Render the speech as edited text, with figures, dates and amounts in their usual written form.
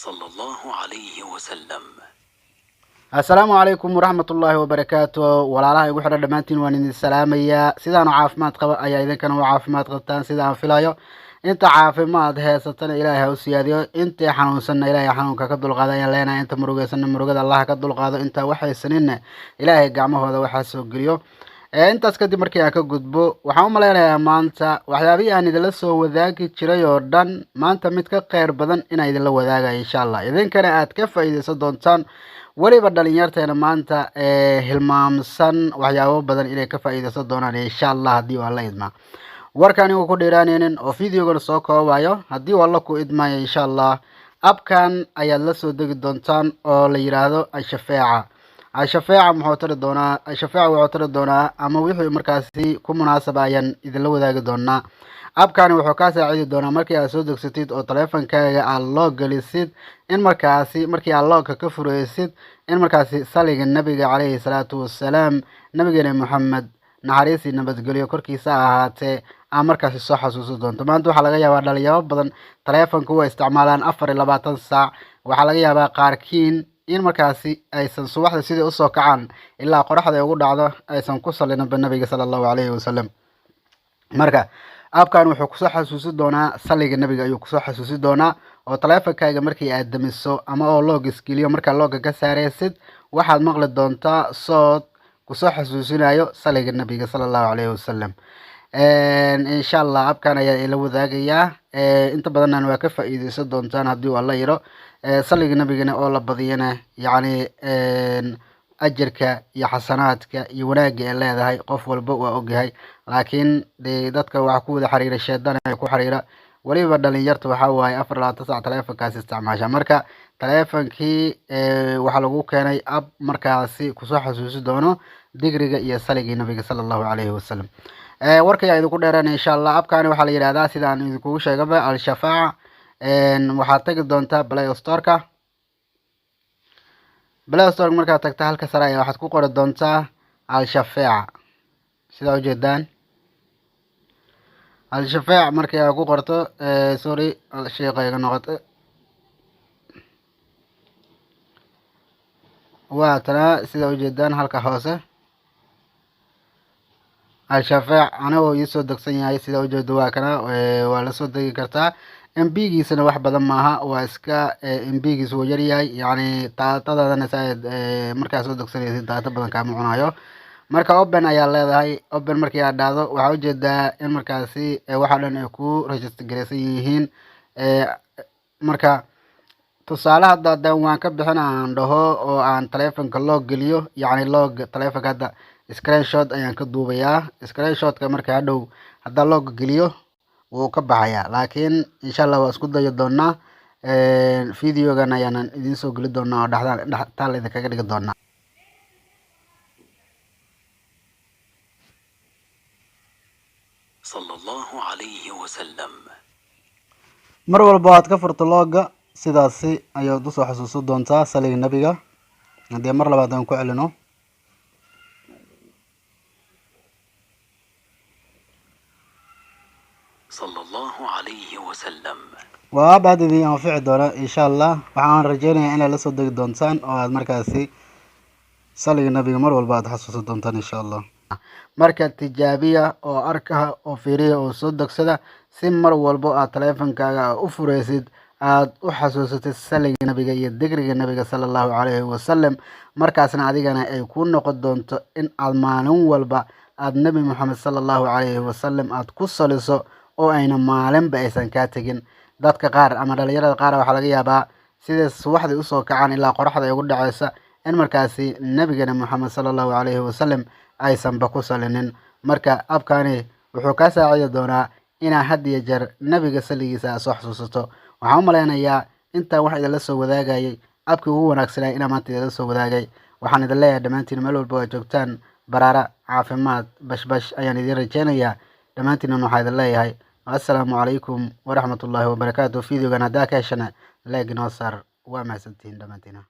صلى الله عليه وسلم. Assalaamu calaykum waraxmatullaahi wabarakaatu. Walaalaha igu xidhan dhammaantiin waan idin salaamayaa. Sidaanu caafimaad qaba ayaa idinkana u caafimaad qabtaan sida aan filayo. Inta caafimaad heysatana Ilaahay ha u siyaadiyo, intii xanuunsanna Ilaahay xanuunka ka dulqaado ayaan leenahay, inta murugaysanna murugada Allah ka dulqaado, inta waxaysaninna Ilaahay gacmahooda waxaa soo geliyo. Intaas kadib markii aan ka gudbo, waxaan u malaynayaa maanta waxyaabihii aan idinla soo wadaagi jiray oo dhan maanta mid ka kheyr badan inaan idinla wadaagayo insha Allah, idinkana aad ka faa'iidaysan doontaan. Weliba dhalinyarteena maanta ee hilmaamsan waxyaabo badan inay ka faa'iidaysan doonaan insha Allah, haddii waa la idmaa. Warka anigu ku dheeraanaynin oo videogana soo koobayo, haddii waa la ku idmaya insha Allah, appkan ayaad la soo degi doontaan oo la yiraahdo Ashafeeca. Ashafeeca muxuu tari doonaa? Ashafeeca wuxuu tari doonaa ama wixii markaasi ku munaasaba ayaan idinla wadaagi doonaa. Appkani wuxuu kaa saacidi doonaa markii aad soo degsatid oo taleefankaaga aad loo gelisid, in markaasi markii aad lockga ka fureysid, in markaasi saliga nabiga calayhi salaatu wassalaam, nabigeena Moxamed naxariisii nabadgelyo korkiisa ahaatee, aa markaasi soo xasuusan doonto. Maanta waxaa laga yaabaa dhalinyaro badan taleefanka waa isticmaalaan 24 saac. Waxaa laga yaabaa qaarkiin in markaasi aysan subaxda sidai usoo kacaan ilaa qoraxda ay ugu dhacdo aysan ku salinaba nabiga sala Allahu calayhi wasalam. Marka appkan wuxuu kusoo xasuusi doonaa saliga nabiga ayuu kusoo xasuusi doonaa, oo taleefankaaga markii aad damiso ama oo lock isgeliyo, markaa lockga ka saareysid, waxaad maqli doontaa sood kusoo xasuusinayo saliga nabiga sala Allahu calayhi wasalam. Insha Allah appkan ayaa ila wadaagayaa, inta badanna waa ka faa'iideysan doontaan haddii uu Alla yiro. Saliga nabigana oo la badiyana, yacni ajarka iyo xasanaadka iyo wanaagga ay leedahay qof walba waa ogyahay, laakiin dee dadka waxaa ku wada xiriira sheedaan ay ku xiriira. Weliba dhalinyarta waxaa waaye 24 saac taleefankaas isticmaasha. Marka taleefankii waxaa lagu keenay app markaasi kusoo xasuusi doono digriga iyo saligii nabiga sala Allahu calayhi wasalam. Warka ayaa idinku dheereen. Insha Allah appkani waxaa la yidhahdaa, sidaan idinkugu sheegaba, Al-Shafaaca. Waxaad tagi doontaa Play Storeka. Play Store markaad tagta, halka sare ayaa waxaad ku qori doontaa Al-Shafeeca. Sidaa ujeedaan, Al-Shafeec markii aad ku qorto, sorry, sheeqa iga noqotay, waa tana. Sidaa ujeedaan, halka hoose Al-Shafeec anigoo iisoo degsan yahay, sidaa ujeedo, waa kana. Waa lasoo degi kartaa. MB-giisana wax badan maaha, waa iska MB-giisu wuu yaryahay, yacni datadadana saaid markaa soo degsanaysid data badan kaama cunayo. Marka open ayaa leedahay. Open markii aad dhahdo, waxaa ujeedaa in markaasi waxa dhan ay ku register garaysan yihiin. Marka tusaale hadda haddaan waan ka bixin aan dhaho oo aan taleefanka loo geliyo, yacni lock taleefanka hadda screenshot ayaan ka duubayaa. Screenshotka marka hadhow haddaan lock geliyo wuu ka baxayaa, laakiin insha Allah waa isku dayi doonaa. Videogan ayaanan idiin soo geli doonaa oo dhexdaan dhex taal idinkaga dhigi doonaa. صلى الله عليه وسلم. Mar walba aad ka furto lockga, sidaasi ayaad usoo xasuusan doontaa saliga nabiga. Haddii mar labaad aan ku celino. صلى الله عليه وسلم. Waa app aad idin anfici doona insha Allah. Waxaan rajeynayaa inaad la soo degi doontaan oo aad markaasi saliga nabiga mar walba aad xasuusan doontaan insha Allah. Marka tijaabiya oo arka oo fiiriya oo soo degsada, si mar walbo aad taleefankaaga u fureysid aad u xasuusatid saliga nabiga iyo digriga nabiga sala Allahu calayhi wasalam. Markaasna adigana ay ku noqon doonto in aad maalin walba aad Nebi Moxamed sala Allahu calayhi wasalam aad ku saliso oo ayna maalinba aysan kaa tegin. Dadka qaar ama dhalinyarada qaar waxaa laga yaabaa siday subaxdii usoo kacaan ilaa qoraxda ay ugu dhaceysa in markaasi nabigana Moxamed sala Allahu calayhi wasalam aysanba ku salinin. Marka appkani wuxuu kaa saacidi doonaa inaa had iyo jeer nabiga saligiisa aad soo xasuusato. Waxaan u malaynayaa intaan wax idinla soo wadaagayay appkii ugu wanaagsanaa inaa maanta idinla soo wadaagay. Waxaan idin leeyahay dhammaantiin meel walba oo aad joogtaan baraara, caafimaad, bashbash ayaan idiin rajeynayaa dhammaantiinna. Waxaa idin leeyahay assalaamu calaykum waraxmatullaahi wabarakaatu. Videogan haddaa ka heshana like inoo saar. Waa mahadsantihiin dhammaantiina.